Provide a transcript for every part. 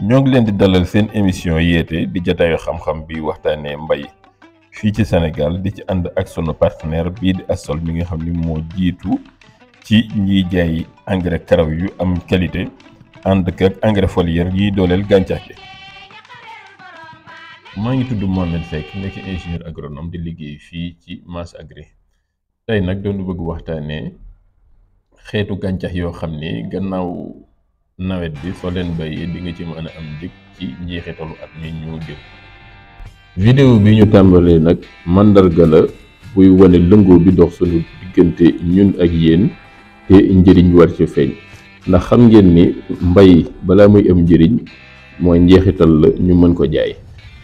ñoo ngi leen di dalal seen émission yeete di jataayu xam-xam bi waxtaanee mbay fii ci Sénégal di ci ànd ak sunu partenaire bii di Astol mi nga xam ni moo jiitu ci ñiy jaay engrais karaw yu am qualité ànd ak engrais foliaire yiy dooleel gàncax gi. maa ngi tudd Mohamed Seck nekk ingénieur agronome di liggéey fii ci Mas Agri tey nag doon bëgg waxtaanee xeetu gàncax yoo xam ni gannaaw nawet bi soo leen bayee di nga ci mën a am njëg ci njeexitalu at mi ñu jëm. vidéo bi ñu tàmbalee nag màndarga la buy wane lëngoo bi dox sunu diggante ñun ak yéen te njëriñ war ci feeñ ndax xam ngeen ni mbay balaa muy am njëriñ mooy njeexital la ñu mën ko jaay.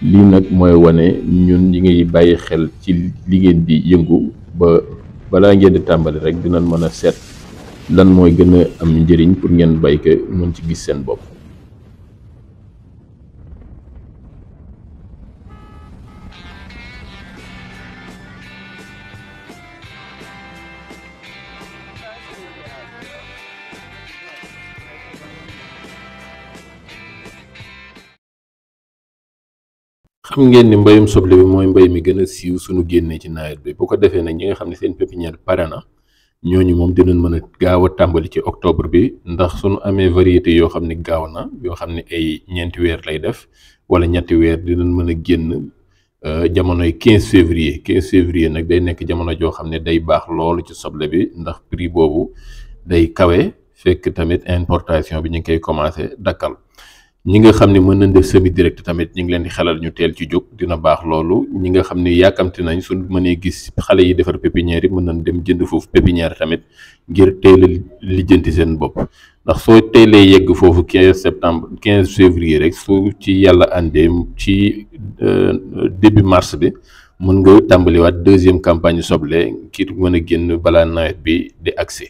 lii nag mooy wane ñun ñi ngi bàyyi xel ci li ngeen di yëngu ba balaa ngeen di tàmbali rek dinañ mën a seet lan mooy gën a am njëriñ pour ngeen bay ko mën ci gis seen bopp. xam ngeen ni mbayum soble bi mooy mbay mi gën a siiw suñu génnee ci nawet bi bu ko defee nag ñi nga xam ne seen pépinière pare na ñooñu moom dinañ mën a gaaw a tàmbali ci octobre bi ndax suñu amee variété yoo xam ne gaaw na yoo xam ne ay ñeenti weer lay def wala ñetti weer dinañ mën a génn jamonoy 15 février nag day nekk jamono joo xam ne day baax loolu ci soble bi ndax prix boobu day kawe fekk tamit importation bi ñu ngi koy commencé dakkal. ñi nga xam ne mën nañ def semi direct tamit ñi ngi leen di xelal ñu teel ci jóg dina baax loolu. ñi nga xam ne yàkkamti nañ su mënee gis xale yi defar pépinière yi mën nañ dem jënd foofu pépinière tamit ngir teel a lijjanti seen bopp ndax soo teelee yegg foofu 15 février rek su ci yàlla àndee ci début mars bi mën nga tàmbaliwaat deuxième campagne soble kii mën a génn balaa nawet bi di agsi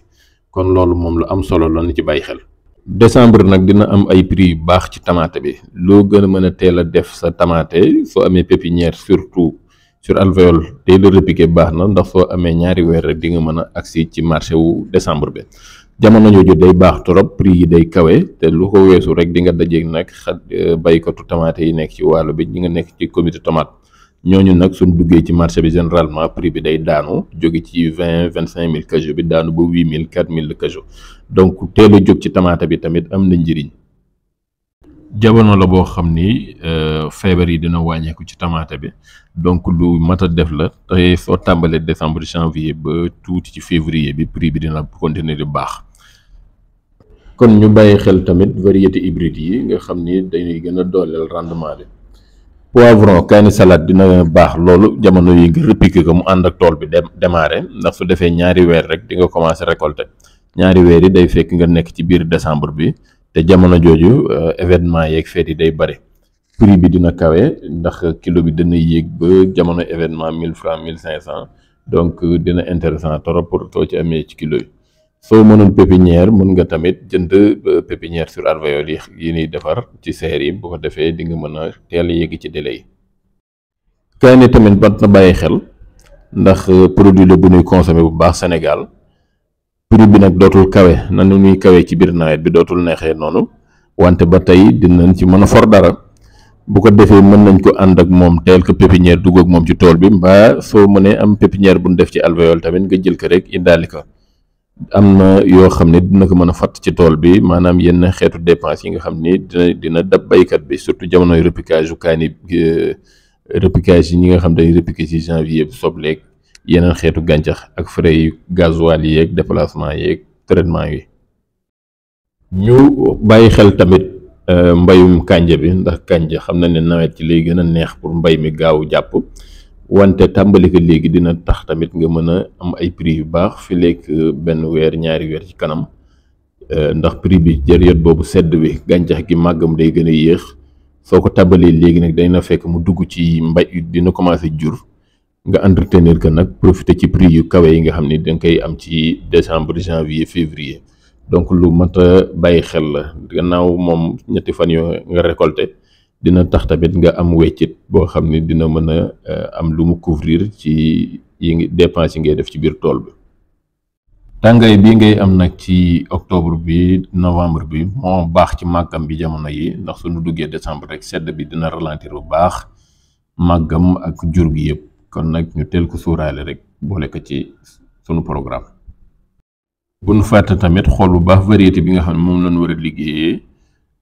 kon loolu moom lu am solo la na ci bàyyi xel. décembre nag dina am ay prix yu baax ci tamaate bi loo gën a mën a teel a def sa tamaate soo amee pépinière surtout sur alvéole teel a repiqué baax na ndax soo amee ñaari weer rek di nga mën a agsi ci marché wu décembre bi jamono jooju day baax trop prix yi day kawe te lu ko weesu rek di nga dajeeg nag baykatu tamaate yi nekk ci wàllu bi ñi nga nekk ci comité tomate ñooñu nag suñ duggee ci marché bi généralement prix bi day daanu jóge ci 25 000 kg bi daanu ba 8 000 4 000 kg donc teel a jóg ci tamaate bi tamit am na njëriñ. jamono la boo xam ni feebar yi dina wàññeeku ci tamaate bi donc lu mat a def la te soo tàmbalee décembre janvier ba tuuti ci février bi prix bi dina continuer di baax. kon ñu bàyyi xel tamit variété hybride yi nga xam ni dañuy gën a dooleel rendement bi. poivron kaani salade dina baax loolu jamono yi nga repiquer ko mu ànd ak tool bi démarré ndax su defee ñaari weer rek di nga commencer récolter ñaari weer yi day fekk nga nekk ci biir décembre bi te jamono jooju événement yeeg fête yi day bari prix bi dina kawe ndax kilo bi dina yéeg ba jamono événement 1000 francs 1500 donc dina intéressant trop pour soo ci amee ci kilo yi. soo mënoon pépinière mën nga tamit jënd pépinière sur alvéole yi ñuy defar ci serre yi bu ko defee di nga mën a teel a yegg ci délai yi. kaani tamit bat na bàyyi xel ndax produit la bu ñuy consommer bu baax Sénégal prix bi nag dootul kawe na nu ñuy kawe ci biir nawet bi dootul neexee noonu wante ba tey dinañ ci mën a for dara bu ko defee mën nañ ko ànd ak moom teel ko pépinière dugg ak moom ci tool bi mbaa soo mënee am pépinière bu ñu def ci alvéole tamit nga jël ko rek indaali ko. am na yoo xam ne dina ko mën a fatt ci tool bi maanaam yenn xeetu dépense yi nga xam ni dina dab baykat bi surtout jamonoy repiquage yu kaani repiquage yi ñi nga xam day repiquer ci janvier bu sobleeg yeneen xeetu gàncax ak frais yu gasoil yi yeeg déplacement yeeg traitement yi. ñu bàyyi xel tamit mbayum kànja bi ndax kànja xam na ne nawet ci lay gën a neex pour mbay mi gaaw jàpp. wante tàmbali ko léegi dina tax tamit nga mën a am ay prix yu baax fi lekk benn weer ñaari weer ci kanam ndax prix bi période boobu sedd bi gàncax gi màggam day gën a yéex soo ko tàmbalee léegi nag dina fekk mu dugg ci mbay dina commencé jur nga entretenir que nag profiter ci prix yu kawe yi nga xam ni da nga koy am ci décembre janvier février donc lu mat a bàyyi xel la gannaaw moom ñetti fan yoo nga récolté. dina tax tamit nga am weccit boo xam ne dina mën a am lu mu couvrir ci yi dépense yi ngay def ci biir tool bi. tàngaay bii ngay am nag ci octobre bi novembre bi moo baax ci màggam bi jamono yi, ndax suñu duggee décembre rek sedd bi dina ralentir bu baax màggam ak jur gi yëpp. kon nag ñu teel ko suuraale rek boole ko ci sunu programme. bu nu fàtte tamit xool bu baax variété bi nga xam ne moom lañu war a liggéeyee,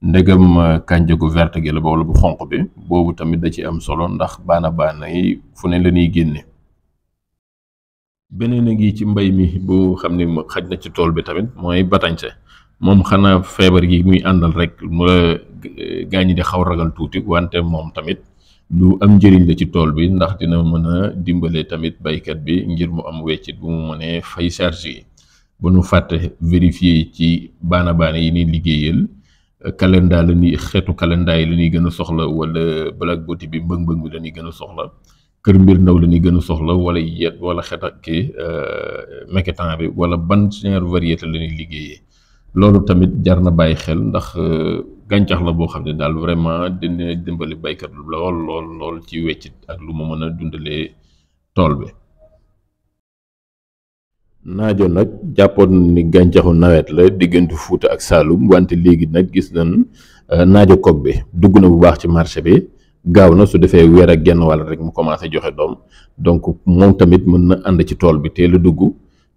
ndegam kànja gu verte gi la wala bu xonq bi, boobu tamit da ci am solo ndax baana yi fu ne la ñuy génne. beneen a ngi ci mbay mi bu xam ne xaj na ci tool bi tamit mooy batañse. moom xanaa feebar gi muy àndal rek mu la gaañi di xaw ragal tuuti, wante moom tamit lu am njëriñ la ci tool bi ndax dina mën a dimbale tamit baykat bi ngir mu am weccit bu mu mënee fay charge yi. bu nu fàtte vérifier ci baana yi ñuy liggéeyal calendar la ñuy xeetu calendar yi la ñuy gën a soxla, wala black boti bi mbëng-mbëng bi la ñuy gën a soxla, kër mbir ndaw la ñuy gën a soxla, wala yet wala xeet ak kii meketan bi, wala ban genre variété la ñuy liggéeyee. loolu tamit jar na bàyyi xel ndax gàncax la boo xam ne daal vraiment dina dimbali baykat lool ci weccit ak lu mu mën a dundalee tool bi. naajo nag jàppoon ni gàncaxu nawet la diggante Fuuta ak Saalum, wante léegi nag gis nañ naajo koog bi dugg na bu baax ci marché bi, gaaw na, su defee weer ak genn wàll rek mu commencé joxe doom. donc moom tamit mën na ànd ci tool bi teel a dugg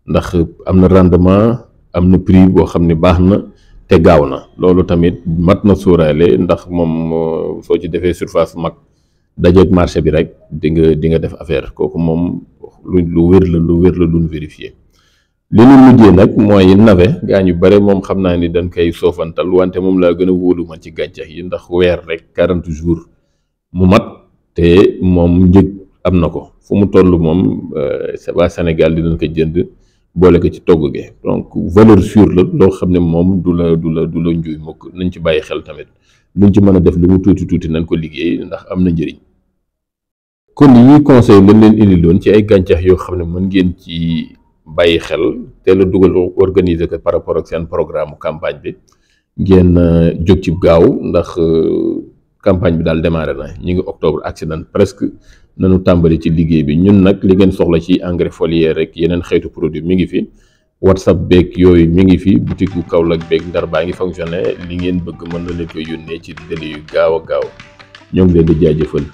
ndax am na rendement, am na prix boo xam ne baax na te gaaw na. loolu tamit mat na sóoraale ndax moom soo ci defee surface mag dajeeg marché bi rek di nga def affaire. kooku moom lu wér la luñ vérifier. li ñu mujjee nag mooy navet. gaa ñu bare moom xam naa ni dañ koy soofantal, wante moom laa gën a wóolu man ci gàncax yi ndax weer rek 40 jours mu mat te moom njëg am na ko fu mu toll. moom waa Sénégal dinañ ko jënd boole ko ci togg gi. donc valeur sûre la loo xam ne moom du la njuuy mukk. nañ ci bàyyi xel tamit luñ ci mën a def lu mu tuuti nañ ko liggéey ndax am na njëriñ. kon yi conseil lañ leen indi loon ci ay gàncax yoo xam ne mën ngeen ci bàyyi xel te la dugal organiser ko par rapport ak seen programme campagne bi, ngeen jóg ci gaaw ndax campagne bi daal démarré na. ñi ngi octobre accident presque nañu tàmbali ci liggéey bi. ñun nag li ngeen soxla ci engrais foliaire rek yeneen xeetu produit mi ngi fi, whatsapp beeg yooyu mi ngi fi, boutique bu Kaolack beeg Ndar baa ngi fonctionné. li ngeen bëgg mën na leen koy yónnee ci délai yu gaaw a gaaw. ñoo ngi leen di jaajëfal.